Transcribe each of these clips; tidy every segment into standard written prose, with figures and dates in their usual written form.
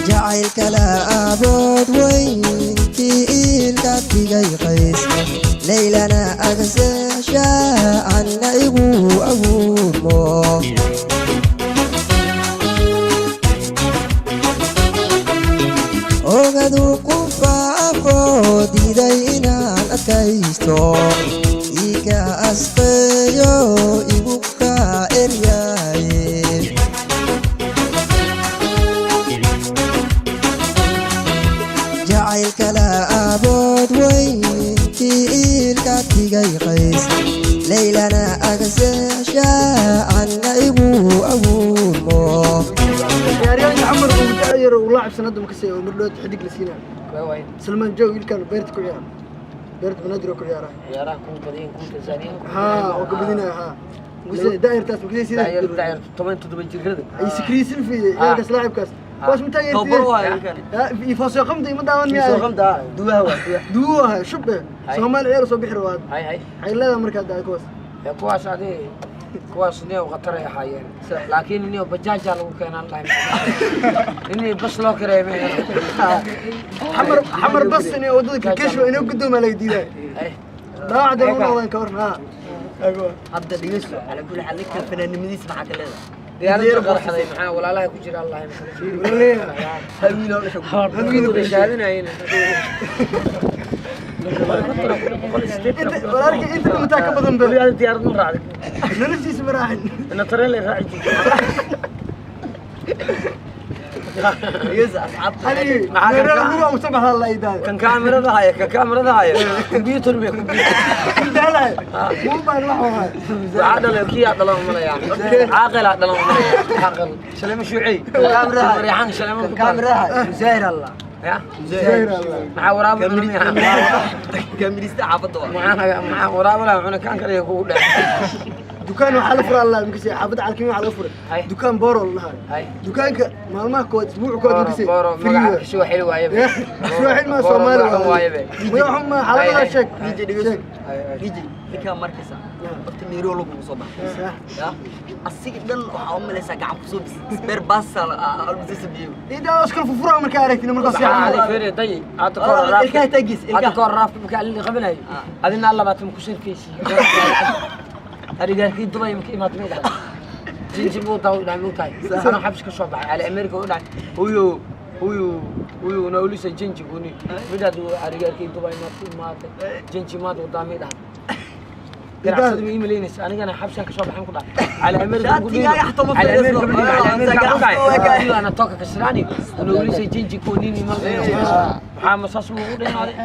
Jacaylkala abood weynkii iilka dhigay Qays, Leylana agseesha anna igu abuurmo. Ogadu ku faafo diiday inaan adkaysto, iga asqeeyo igu ka eryaaye. Jacaylkala abood weynkii iilka dhigay Qays, Leylana agseesha anna igu abuurmo. Ciyaaryahanka Xamar uu da' yar uu laacib sanada makasay oo mar dhowaad xidig la siinayo, Salmaan Joog, wiilkan beerta ku ciyaara, beerta Banaadir oo ku ciyaara. Ciyaaraha kuwa badiyan, kuwa Tansaaniya. Haa, oo ka badinaya. Haa, makasay da'yartaas makasay sida dayar 17 jirada. Ay Sikrii Silfi, ciyaalkaas, laacibkaas kuwaas Tababar waayo wiilkan. Mataagay Foosoo Qamda ima daawan miyaa? Soo qamda duwaha waa duwaha. Duwo ahay shube. Hay. Soomaali ciyaar soo bixi rawaad. Hay hay. Waxay leedahay markaa daa kuwaas. Ee, kuwaas adi, kuwaas niyow khatar ay ahaayeen, laakiin niyow bajaajaa lagu keenaan dhahay inii bas loo kireeyo ma. Xamar, Xamar bas inay wadada kilkesho inay gudoomaa laga diiday. Dhaawacda u noqdeen ka warran. Haa. Hadda dhegeyso, cala kulli xaal ninka fanaannimadiisa maxaa ka leedahay? Diyaaradda qarxaday maxaa walaalaha ku jira Allah? Hal wiil oo dhasha. Wada shaadinayeen. Walaalka inta dhimataa ka badan ba. Weli diyaarad ma raacday? Noloshiisa ma raacin. Ina tareen lay raaci jirtay. Dhegeyso asxaabta. Ali Maxaa kan meeraha guriga musabax la idaay. Kan kaamirada haya, kan kaamirada haya, computer bay computer. Daalay muu baan wax wahay. Waxaa dhalay kiyaa dhalan umalaya, caaqilaa dhalan umalaya, caaqil Shalema Shuucey Maryaxaan Shalema. Kan kaamiraha Muzaahir Allah. Ya. Zahir Allah. Maxaa waraabo cunamiya? Kaamirista xaafadda waa. Maxaa maxaa waraabo laa cuna kaan kaliya kugu dhex. Dukaan waxaa la furay Allah makasay xaafadda Calkimi waxaa laga furay. Hay. Dukaan Booro la dhahay. Hay. Dukaanka maalmaha kood, isbuuc kood makasay. Booro magaca kasoo xili waaye. Suwaxil ma Soomaali. Waaye be. Magaca xuma xaaladaha. Hay, hay. Sheeg. DJ, dhegeyso. DJ, ninkaa markaysa horta Nairobi lagu soo baxay. Sax. Ya asiga dhan waxaa u malaysaa gacan kusoo bis spare bus almasoo sameeyey. Idaa iskal fufura markaa aragtina markaa Waxaa siixan. Ali feere day hadda ka hor raaf. Ilkaha taagiis. Hadda Ilkaha. ka hor raafka markaa Ali qabanayay, adina 20 ku shirkaysi arigaarkii Dubay marka imaad ma dhahay jinji buu taa u dhahay mugtahay anaa xabsi ka soo baxay Ali America u dhahay huyo huyo huyo naulisa jinji guni midaad arigaarkii Dubay maad ku imaatay jinji maad wadaa mi dhahay ganacsada ma iimaynaysa anigana xabsigan ka soo baxan ku dhahay Ali America ku Shaatigaaga xataa ma Ali America fadhiisto. Ali America ku dhahay Waa huyo anatoka kasirani naulisa jinji konini ma maxaa masaas ugu dhinaaday.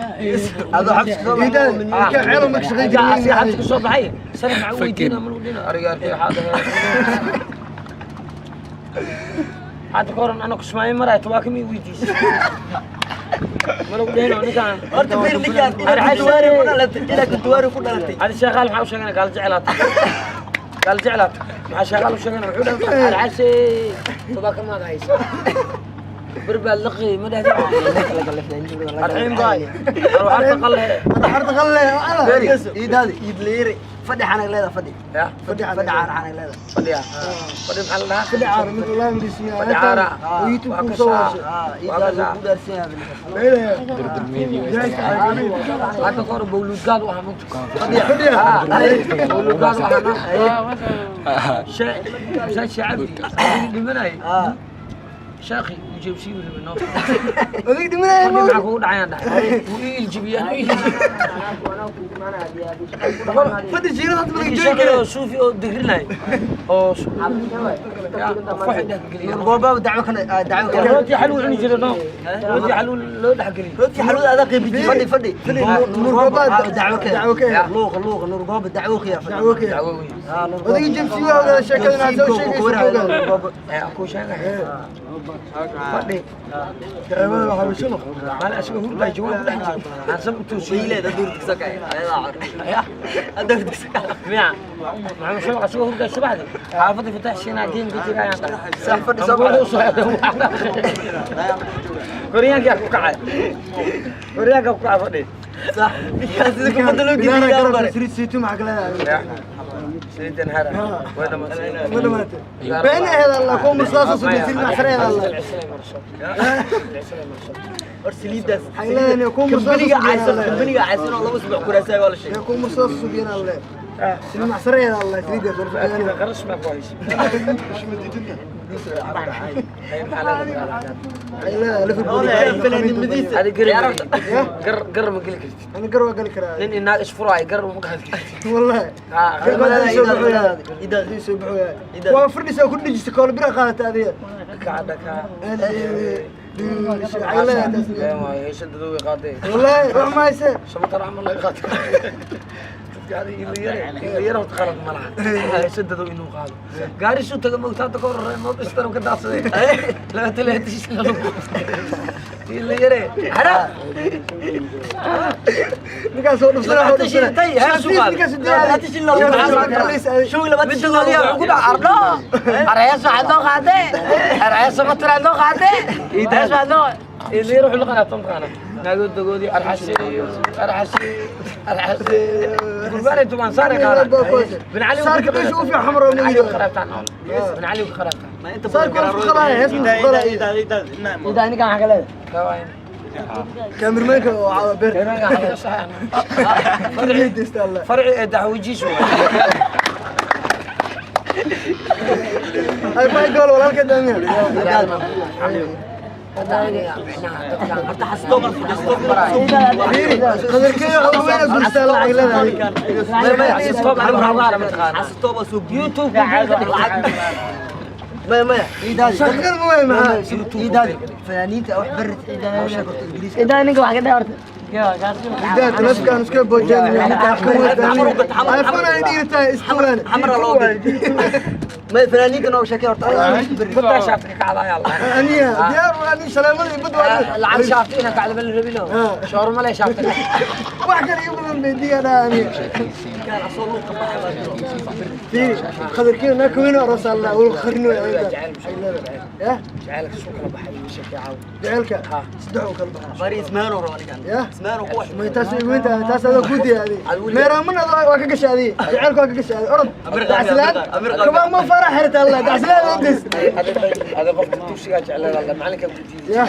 Adoo xabsi kasoo baxay. Idaa ilkaha ceelo marka shaqayn xabsi jireen. ka soo baxay sanad maxaa u weydiina ma lagu dhina arigaarkii waxaa hadda ka horan ana Kismaayo maraya tobaaka mi weydiisay ma lagu dhehino ninkaan. Horta fiir ninkaan inaa kuntuwaari ku dhalatay, inaa kuntuwaari ku dhalatay. Hadi sheekaal maxaa u sheegana? Gaal jecelaata, gaal jecelaata maxaa sheekaal u sheegana? Wuxuu dhahay alxase tobaaka maad haysa berbaad laqi ma dhahdi arxiin baay waxaa taqalle. Harta qalle ala. Iidaadi iidleere fadhi xanag leeda fadhi. Ya. Fadhi. Fadhi caara xanag leeda. Fadhiya fadhi maxaa la dhahaa? Fadhi caara mid wallahi mid Fadhi caara. oo YouTube ku soo waashay. Iidaadi ku dhaarsan yahay. Hadda ka hor bawluudgaad u ahaa mugta. Fadhiya. Bawluudgaad u ahaa masaajid Shacabdi dhimanayay sheekhi uu jeebsiin rabay noo. Adig dhimanaya. Fadhi maxaa kugu dhacayaan dhahay wuu ii iljibiyey anuu ii. Fadhi jiirada hadda laga joogi sheekhi kare. Oo suufi oo digrinay oo fuxi dhex geliya. Gooba dacwo kale, dacwo kale. Rooti xaluu cuni jiray no, rooti xaluu loo dhex geliyey. Rooti xalwada adaa qeybi jiray. Fadhi fadhi. Fadhi, Nuur Gooba dacwo kale. Dacwo kale. Luuq luuq Nuur Gooba dacwo khiya fadhi. Dacwo kale. Dacwo wey. Odayga jabsiyo sheekada inaad soo sheegayso. Nuur Gooba. Ee, aan kuu sheegay. Fadhi. Maalin asagoo hurdaa jawaan ku dhex jiro. Aan sab u toosiyey. Wiileed hadduu hurdigso kacay, ayadaa cor. Ya. Hadduu hurdigso kacay. Miya. Maxamed Shabaq asagoo hurdaa subaxdii. Xaafadda Fataax Shiinaa geem ka jira ayaan dhahay. Sax fadhi soo Ambuulo u soo aaday. Koryaankaa ku kacay. Koryaankaa ku kacay fadhi. Sax. Ninkaas sida kubadda loo geliyo yaa bare. Saliid saytuun maxaa ka leedahay? Saliidan hara. Way dhamaatay. Ma dhamaatay. Been aheed Allah, kuwa muslaasa suubiyay saliid macsare aheed Allah. Hor saliidaas. Waxay leedahay kuwa muslaasa Kambaniga suubiyay caysan, Allah. kambaniga caysan oo laba usbuuc kuraasay waa la sheegay. Kuwa muslaasa suubiyay Allah. Saliid macsare aheed Allah, saliidaas war Agtida suubiyay. qarash maa ku haysa. Ay, maxaa leedahay? Waxay leedahay Liverpool. Fanaanimadiisa. Adi gar Ciyaarta. gar gar ma geli kartid. Ana gar waa gali karaa. Nin inaag isfuraay gar ma qaadi kartid. Wallahi. Ha, Gar baa soo baxaya. Idaad. Soo baxaya. Idaad. Waa fadhisaa ku dhijisa kool bir qaadata adiga. Dhaka dhaka. Waxay leedahay taas. Been waaye, heesha dadowga qaaday. Wallahi wax ma hayse. Samatar camal laga qaaday. Dadka adi ila yare, ila yare horta qalad ma laha. Heesha dadow inuu qaado. Gaari suu taga moogta hadda ka hor mood istan ka daadsaday. Laga talaatiis lagu. Ila yare. Hara. Ninkaas oo dhufsana oo dhufsana. Tay, hees u qaad. Ninkaas diyaar. Show labaatan Midda shil goodiya wuxuu ku dhaca ardho. Arayas waxaad noo qaadee. Arayas samatar aad noo qaadee. Hees waxaad noo. Ila yare wuxuu la qanaa tan qaana. Naago dagoodii arxasi arxasi arxasi. Gurbaanay tumaan saare qaadaan. Bin Cali Saarka meesha u fiican xamar oo Bin Cali ma qaraabtaan. Bin Cali qaraabtaan. Ma inta badan Saarka waa isku qalaya, hees ma isku qalaya. Idaa ninkan waxaa ka leedahay. Kawayn. Kaamirmaanka oo caawa beerta. Farciidista Allah. Farci ee dacwajiis waay. Ay fay gool walaalka daamiya. Hadda aniga micnaha dadkaan Horta xastooban, xastooban. Fiiri, qadarkeeyo waxa weyn guursta Allah ay leedahay. Xastoob aniga waxaan u mataqaanaa. Xastooban soo guur. YouTube ku lacag. Maya maya. Idaadi. Shaqada ma weyn maxaa? Idaadi. Fanaaniinta wax barit ciidan horta Ingiriiska. Idaa ninka wax ka dheh horta. Idaa taleefankaan iska boojeen ninka ka wada. iPhone ay dhigtaa istuulaan. Xamra loo geli. Maya fanaaniinta noo sheekay horta wax barit. Badaa shaafta ka kacda ayaa la. Aniya diyaar waa ani salaamada bad waa. Lacag shaafta inaa kacda ma la rabino. Shoorma leh shaafta. Wax kale igu badan bay diyaar aniya. Kan asoo luuqa baxay baa jiro. Fiiri, qadarkeeyo naa kaweyno aroos Allah wal kharino ay Ya, Jacaylka suu kala baxay ii sheekay caawa. jaceylka saddex oo kala baxaa. Bari ismaano rabo ninkan. Ya. Ismaano ku wax. Ma taas weynta taas adoo ku diyaadi. Meeraman adoo waa ka gashay adiga. Jaceylka waa ka gashay adiga. Orod. Dacsilaan. Kaba ma farax xirta Allah. Dacsilaan u dis. Ada qofka dugsigaa jeclaan Allah macalinka ku diiday. Ya.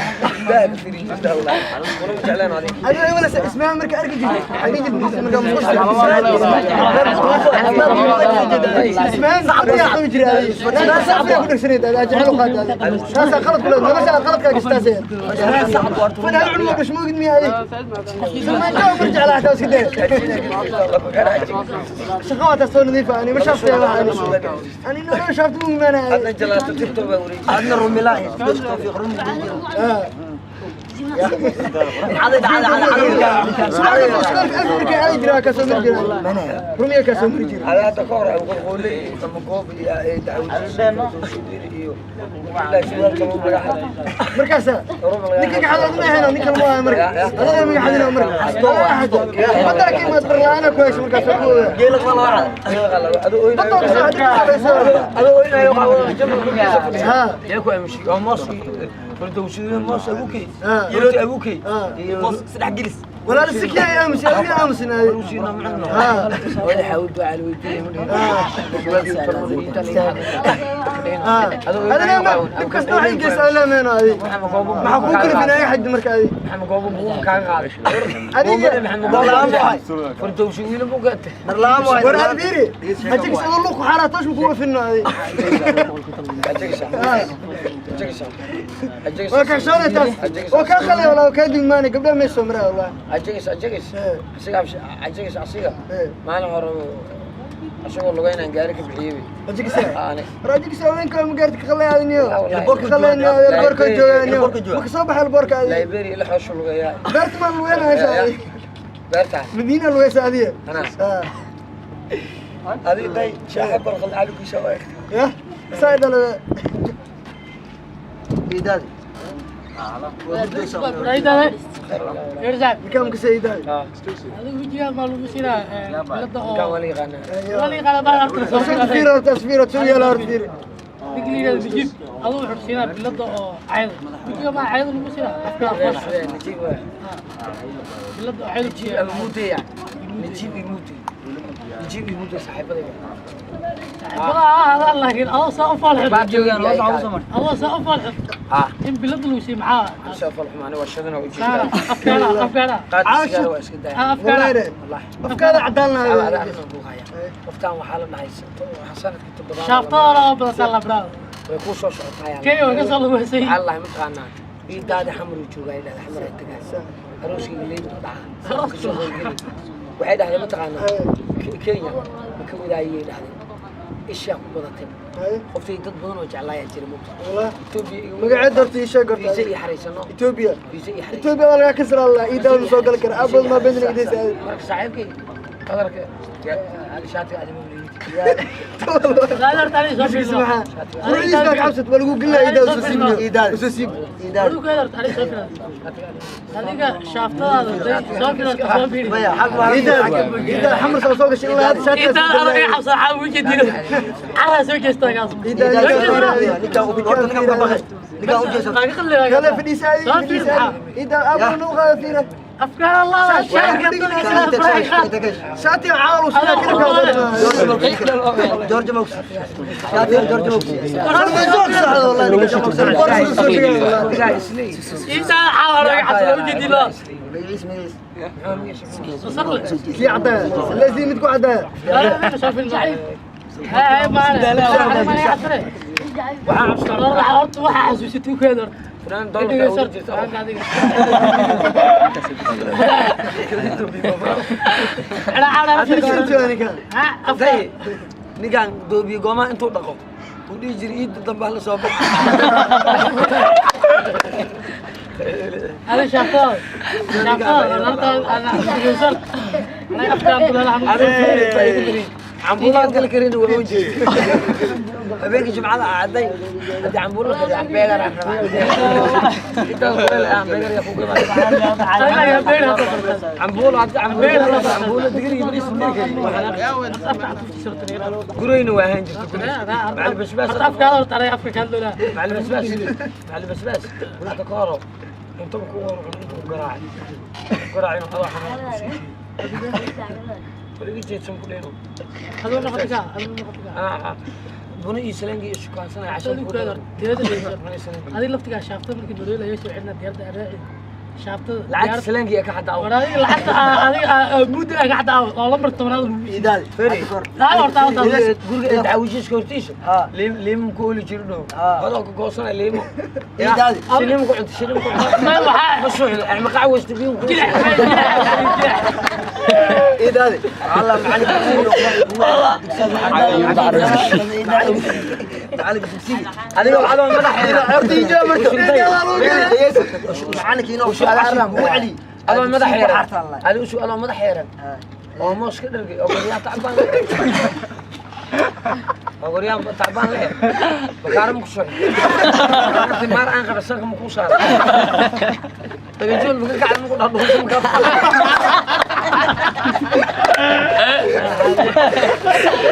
Daa ka fiiri jirta Allah. Kuna ma jeclaan adiga. Adiga wala ismaan marka arki jirtay. Waxay jirtay marka musqusha. Ismaan saxbiga qabi jiray adiga. Saxbiga ku dhagsaneyd adiga jecel u qaad adiga. Taas qalad kula nolosha qalad ka gastaasay. Fan hal cunug dhash moogid miya adiga. Ismaan jaw mar jeclaa taas iska day. Shaqo waa taas soo nadiif ah. Ani ma shaaftay wax ani. Ani nolosha shaaftu ma maana. Adna jalaato TikTok baa wareejiyay. Adna rumilaa tawfiiq rumi. Caday caday caday. Subaxda iskoolka Afrika ay jiraa ka soo mari jiray. Rumiya ka soo mari jiray. Ada hadda ka hor ay qolqoole ama goob iyo ay dacwajiis iyo ilaa surwaalka lagu magacaabo. Markaas ninka gaxad ma ahayn ninka ma ahayn marka. Adiga ma gaxadina marka. Badda ka imaad barlaana ku hayso markaas ku ogaa. Geela qaba loo caday. Adoo Badda ka soo hadda adoo oynayo qabo jamal ku fadhiya. Ha. Yaa ku aamushay oo moos fardowsiyo moos abukey. Ha. Yaroti abukey. Ha. Moos saddex gelis. Walaal sikiya ay aamus adiga aamusina. Fardowsiyo macno. Ha. Wala xawdu cali weydiin. Ha. Adiga ma dib kasta waxay geysaa la meeno adiga. Maxaa ku kala xad marka adiga. Maxamed goobo buum kaaga qaaday. Adiga Maxamed goobo fardowsiyo wiil buu gatay. Darlaamo war adbiiri. Hajig sidoo luq xara toosh ku finno adiga. Ajigisa. Ajigisa. Ajigisa. Waa ka shaqeynaa taas. Waa ka khalay walaa ka dugmaanay gabdhaha meesha soo maraa walaa. Ajigisa ajigis. Asiga ajigis asiga. Maalin hore asagoo lugeynaan gaari ka bixiyay. Ajigisa. Ani. Rajigisa haweenka ma gaarti ka qalay adniyo. Qalay boorka joogaaniyo. Ma ka soo baxay boorka adiga. Liberia la xosho lugeeyaa. Beerta ma lugeynaysa adiga. Beerta. Madiina lugeysa adiga. Ana. Adiga day shaaxa barqal cali ku soo eegtay. Ya. Saay dalo. Idaadi. Ninkaan ka saydaa. Ninkaan waa la yaqaanaa. Fiir horta, fiir horta, soo yaala horta fiir. Najiib waa. Najiib ama Muute ya. Najiib iyo Muute. Najiib iyo Muute saaxiibadayda. Soo falxuma aniga waa shadana u jeedaa. Qaadka sigaar waa iska daaya. Wallahi Wallahi. afkaada cadaan Saaba lahaa. ada arrin buu hayaa. Qoftaan waxaa la dhahay waxaa sanadkii toddobaad way kuu soo socotaa ayaa la waxaa la dhahay mataqaanaa ciidaadi xamar uu joogaa ay dhahday xamar ay tagaan arooskayga leyd u dhacaa kasoo horgeli waxay dhahday mataqaanaa Kenya ma ka wadaayay dhahday ishaa ku badatay qoftay dad badan oo jeclaayaa jira moogta Wallahi. Ethiopia iyo Magaceeda horta ii sheeg horta. Fiisa iyo xaraysano. Ethiopia. Fiisa iyo xaraysano. Ethiopia waa lagaa kasraa la ii daal soo gali kara. Abal ma been idin saad. Marka saaxiibkay qadarka ali shaatiga adima leeyid. Qurxiis baa cabsad waa lagu gelinayaa ii daal soo siib. Ii daal. Soo siib. Ii daal. Maya, xag waa Ii daal. Ii daal xamar soo soo gashay ilaa hadda shaatiga. Ii daal. Ninkaan u horta ninkaan ka baqay. Ninkaan u jeeso. Kale fadhiisaa fadhiisaa. Ii daal abal nuu qaada fiira. Shaatiga caal uu sidaa kala qaado. George Mox. Shaatiga George Mox. Wallahi ninka Mox. Soo sheegay wallahi. Ninkaa isley. Magaciis magaciis. Kii cadaan. Lazim mid ku cadaan. Funaan doolarka ugu jirta. Day, ninkaan doobiye goomaha intuu dhaqo uu dhihi jiray iidda dambe hala soo baxo. Cambuulaad gali karin waa u jeedi. Habeenkii jumcada aa cadday haddii cambuula kariyo hambeegar aan rabaa. Intaas kuleel ah hambeegar yaa ku gadaa. Cambuulo haddii cambuulo cambuulo digir iyo bariis diri kariyo. Gurayna waa ahaan jirta guri. Macal basbaas macal basbaas macal basbaas hadda ka horo intaba ku horo cun intuu garaacay garaacay inuu adoo xanuun ku sii weliga jeedsan ku dhayno buna iyo saleenka iyo shukaansanaya casho ku daro. Lacagta saleenka iyo ka xadaa. Ii daal. Guriga dacwijiiska hortiisa liimo ku oli jiro dhow adoo ka goosanaya liimo. Ii daal. Shiliim ku cunto shiliim ku cunto ma suuxdo ama qacwaysta biyo ku Ii daal. Allah macallinka macallinka dugsiga. Adiga adoo madax Horta ii jawaab marka. Macallinka inuu cashirka ugu celiyo. Adoo madax Dugsiga ku yeeran xaartaan lahay. Adiga usu adoo madax yeeran oo moos ka dhargay oo goryaan tacbaan leh oo goryaan tacbaan leh bakaara ma ku soo xigay maar aan qaba sanka ma ku saaray dagajool ma ka kacay ma ku dhadhuusan ma ka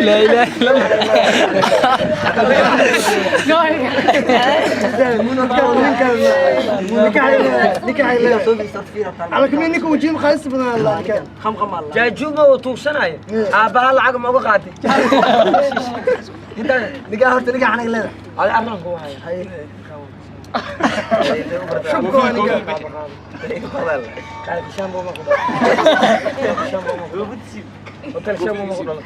لا اله الا الله. Ninka Soo fiirso fiir horta. على كمين ninka wajiin qays badan Allah kan. Kham kham Allah. Jaajuuma oo tuugsanaya aabbaha lacag ma uga qaatay intaan Ninkaan horta ninkaan anaga leedahay. Adi arran ku haya. Shubko ninka. Qaali shampoo ma ku dhalo shampoo ma ku dhalo hotel shampoo ma ku dhalo.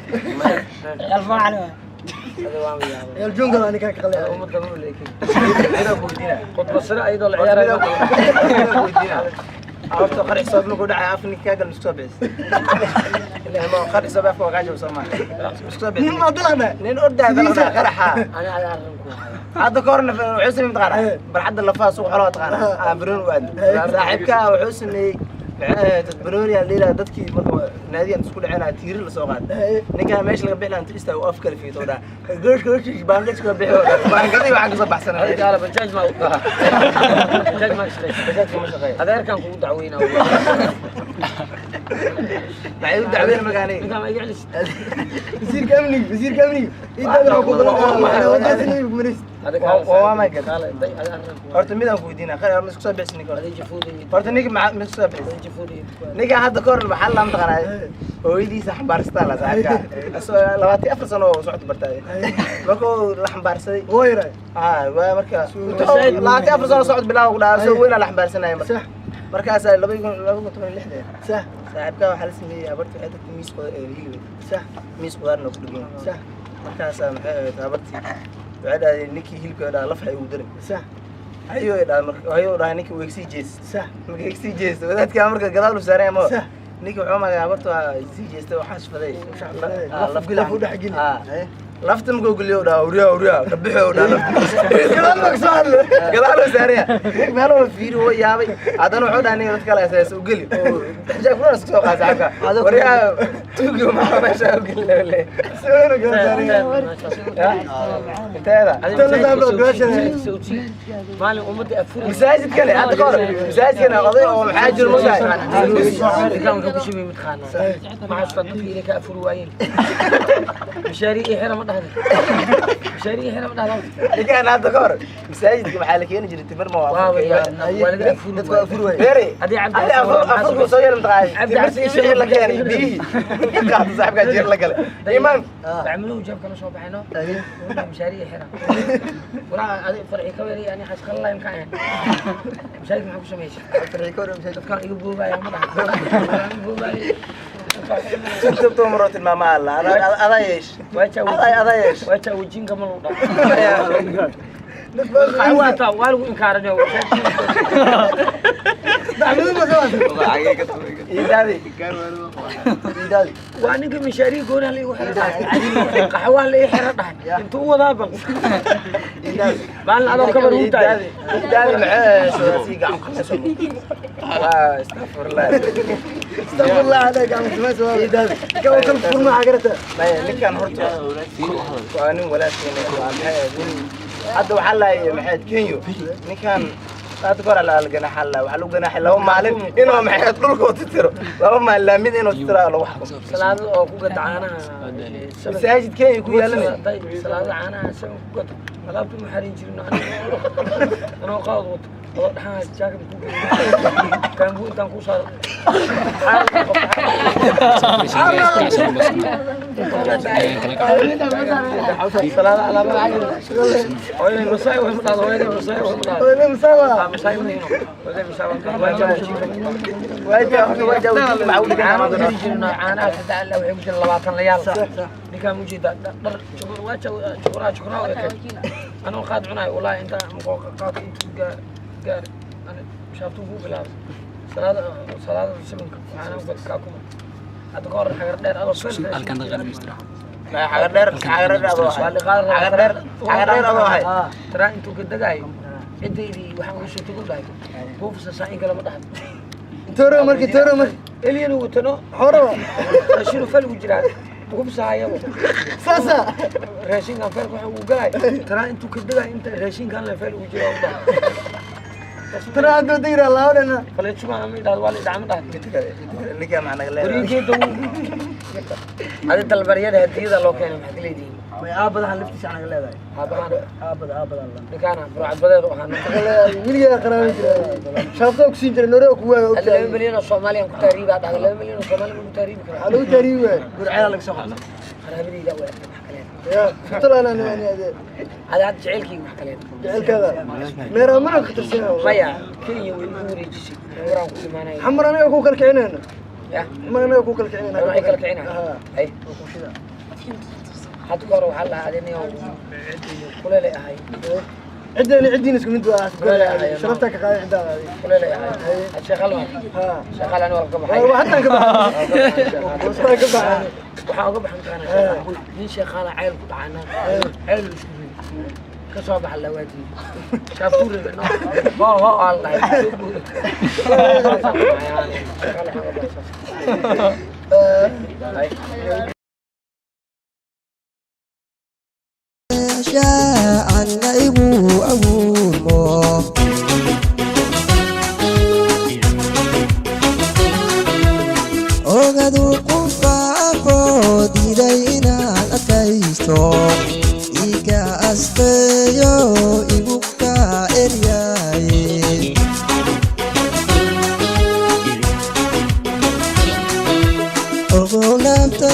Hada waa yaabay. Yal jungal ninka ka qalay. Ummadda ma leekin khudba sare ayadoo la ciyaarayo. Horta qarax soo markuu dhacay af ninka gal isku soo bixis. Ilaa ma qarax soo afka waa gaajo soo ma isku soo bixis. Nin ma dalaqna. Nin ordaa Sidiisa. qaraxa. Ana ada arran ku haya. Hadda ka horna wuxuu sameeyey taqaana barxadda lafaha suuq xoolaha taqaana aan baroon u aadno saaxiibka wuxuu sameeyey Banooni aan leeyahay dadkii marka naadigan isku dhaceen tiiri la soo qaaday. Ninkaan meesha laga bixi lahaa intuu istaago afka kala fiito dhaa. Gooshka hoostiisa baangad ka bixi oo dhaa. Baangadii waxaan kasoo baxsanay. Adiga bajaaj ma u bajaaj ma shaqeysa. Bajaajka ma shaqeeyo. Adeerkan kugu dacweynaa. Maxay u dacweyn marka aniga? Ninkaan ma iga celis. Wasiirka amniga, wasiirka amniga intaa waxaa ku balan qaadaa. Waa ma gad. Horta midaan ku weydiinaa, khayr ma isku soo bixis ninka horta. Horta ninka ma isku soo bixis. Ninka hadda ka hor maxaa la mataqaanaa hooyadiisa xambaarsataa la saaxiibka. Asoo 24 sano oo socod bartay. Markuu la xambaarsaday Wayra. Waa marka 24 sano socod bilaaw ku dhaca soo weyn la xambaarsanaya marka. Markaasaa 2016. Saaxiibka waxaa la sameeyey habartii waxay tagtay miis qudaar hilib. Miis qudaarna ku dhagan. Markaasaa maxay ahayd habartii waxay dhahday ninkii hilibka dhaha laf ha igu darin. Ayuu dhahay marka ayuu dhahay ninkii wuu sii jees. Marka sii jees wadaadka marka gadaal u saaray ama ninkii wuxuu magacay habartu waa sii jeestay waxaa shfaday. Laf u dhex geli. Lafta markuu geliyo dhaha uriya uriya ka bixi oo dhaha lafta. Gadaal ma kasoo hadlo. Gadaal u saaraya. Nin meel oo fiiri oo yaabay. Haddana wuxuu dhahay ninka dadka kale asaas u geli. Oo xijaab kuna isku soo qaad saaxiibka. Wariyaa tuugi ma meesha u geli le. Soo gadaal saaraya. Inteeda. Maalin ummadda afur. Masaajidkane hadda ka hor masaajidkane oday oo maxaa jiro musaay. Ninkaan wuxuu ku shubay mataqaanaa. Maxaa xasuustaa dadka inay ka afuri waayeen. Mishaari ii xira ma dhahday. Mishaari ii xira ma dhahday. Ninkaan hadda ka hor masaajidka maxaa la keeni jiray timir ma waa Waa waa laga afuri Dadku afur waay. Beeri. Haddii Cabdi Hadii afurku soo yeelan taqaay. Timirta wixii la keenay biyihii. Qaata saaxiibka jiir la galay. Imaam. Bacmiluhu jeebka la soo baxayno. Wuxuu mishaari ii xira. Walaa adi farxi ka weeri ani xas qalay maxaa ahayn. Mishaari maxaa ku sameysay? Farxi ka waran masaajid. Dadkaan iga boobaya ma dhahay. Boobaya. Tubto maro tilmaama Allah. Adaa yeesh. Adaa yeesh. Wacha wajinka ma lagu dhaho. Waa waa lagu inkaaranay. Dacwadu ma soo hadlo. Idaadi. Idaadi. Waa ninka mishaari gooni la igu xira dhahay. Qaxwaa la ii xira dhahay. Intuu u wadaa bal. Maalin adoo kabar u tahay. Idaadi maxay soo sii gacan ku Waa astaghfirullah. Astaghfirullah alayka ama samays waa. Idaadi. Ka kal furma xagarta. Maya ninkan horta waa nin walaalkeena waa maxay nin hadda waxaa laayay maxay Kenya ninkan hadda kor la ganaaxa la waxaa lagu ganaaxay 2 maalin inuu maxay dhulka u titiro 2 maalin laamid inuu titiro lagu xukumo. Salaado oo ku gata caanaha. Masaajid Kenya ku yaalan. Salaado caanaha isaga ku gata. Alaabtu ma xarin jirin anoo qaad wato. Oo dhaxan jaakad ku geliyo. Kaangu intaan ku saaro. Salaada alaabada hooyaday masaay way ma dhahdo, hooyaday masaay way ma dhahdo. Hooyaday masaay waa. Masaay ma dhihino. Hooyaday masaay waa Waa jaa macawd caano jiri jirno caanaha saddex alla waxay ku jiraan 20 layaal. Ninkaan mu jeedaa dhar jukur waa jukuraa jukuraa u ekay. Anoo qaad cunayo wallaahi intaa muqoo qaadka intuu gaar gaar ani shaabtuu ku bilaabay. Salaada salaada simanka caanaha ku kaa kuma. Hadda ka hor xagar dheer adoo fel. Xagar dheer xagar dheer adoo ahay. Xagar dheer xagar dheer adoo ahay. Taraa intuu ka degaayo cidaydii waxaan uga soo tago dhahay. Buufisa saa in kale ma dhahdo. Tooro markii tooro markii. Eliyana watano Xoro. raashinu fel ugu jiraa. Buufisahayaba. Sasa. Raashinkan feelka waxa uu galay. Taraa intuu ka degaayo inta raashinkan le fel ugu jiraa u dhahay. Taraa haduu digra laawdana. Faleejuma ama idhaahdo waa la idhaca ma dhahdo. Ninkaan maxaa naga leedahay? Gurigeeda adi dalbaryada hadiyada loo keenay maxaad ka leedihiin? May aabadahan laftiisa anaga leedahay. Aabahaan Aabada aabadan la. ninkaana burcadbadeed u ahaa. Weligeeda qaraabin jiray. Shaabto ku siin jiray noore ku waayo Hadda 2 ogtahay. milyan oo Soomaaliyan ku taariibaa dhahda 2 milyan oo Soomaali ma ku taariibi karaa. Waxaa lagu taariibi waay. Gurcada laga soo qabtay. Qaraabadayda way arkay wax kaleed. Ya, tulaana ani ade. Adi hadda jaceylkayga wax kaleed. Jaceylkaada. Meera mana ka tirsanaa. Maya Kenya way igu wareejisay. Waraan ku imaanaya. Xamar anaga ku kala kicinayna. Ya. Xamar anaga ku kala kicinayna. Waxay kala kicinayaan. Aha. Ay. Hadda ka hor waxaa la lahaa adina kuleel ay ahay. Ciddani ciddiina isku mid waa sharafta ka qaaday ciddaada. Kuleel ay ahay. Sheekhaal waa. Ha. Sheekhaal ani waa ka baxay. Waa hataan ka baxay. Waa ka baxay. Waxaan uga baxan karaa nin sheekhaala ceel ku dhacana. Ceel isku riday. Ka soo baxa lawaadii shaafuure no waa waa waa la Shaacan igu abuurmo. Ogadu qufaafo diiday inaan adkaysto, iga asteeyo igu kaa eryaaye. Ogow nafta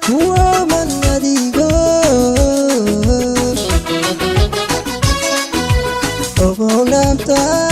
kuwaman adigo, ogow nafta.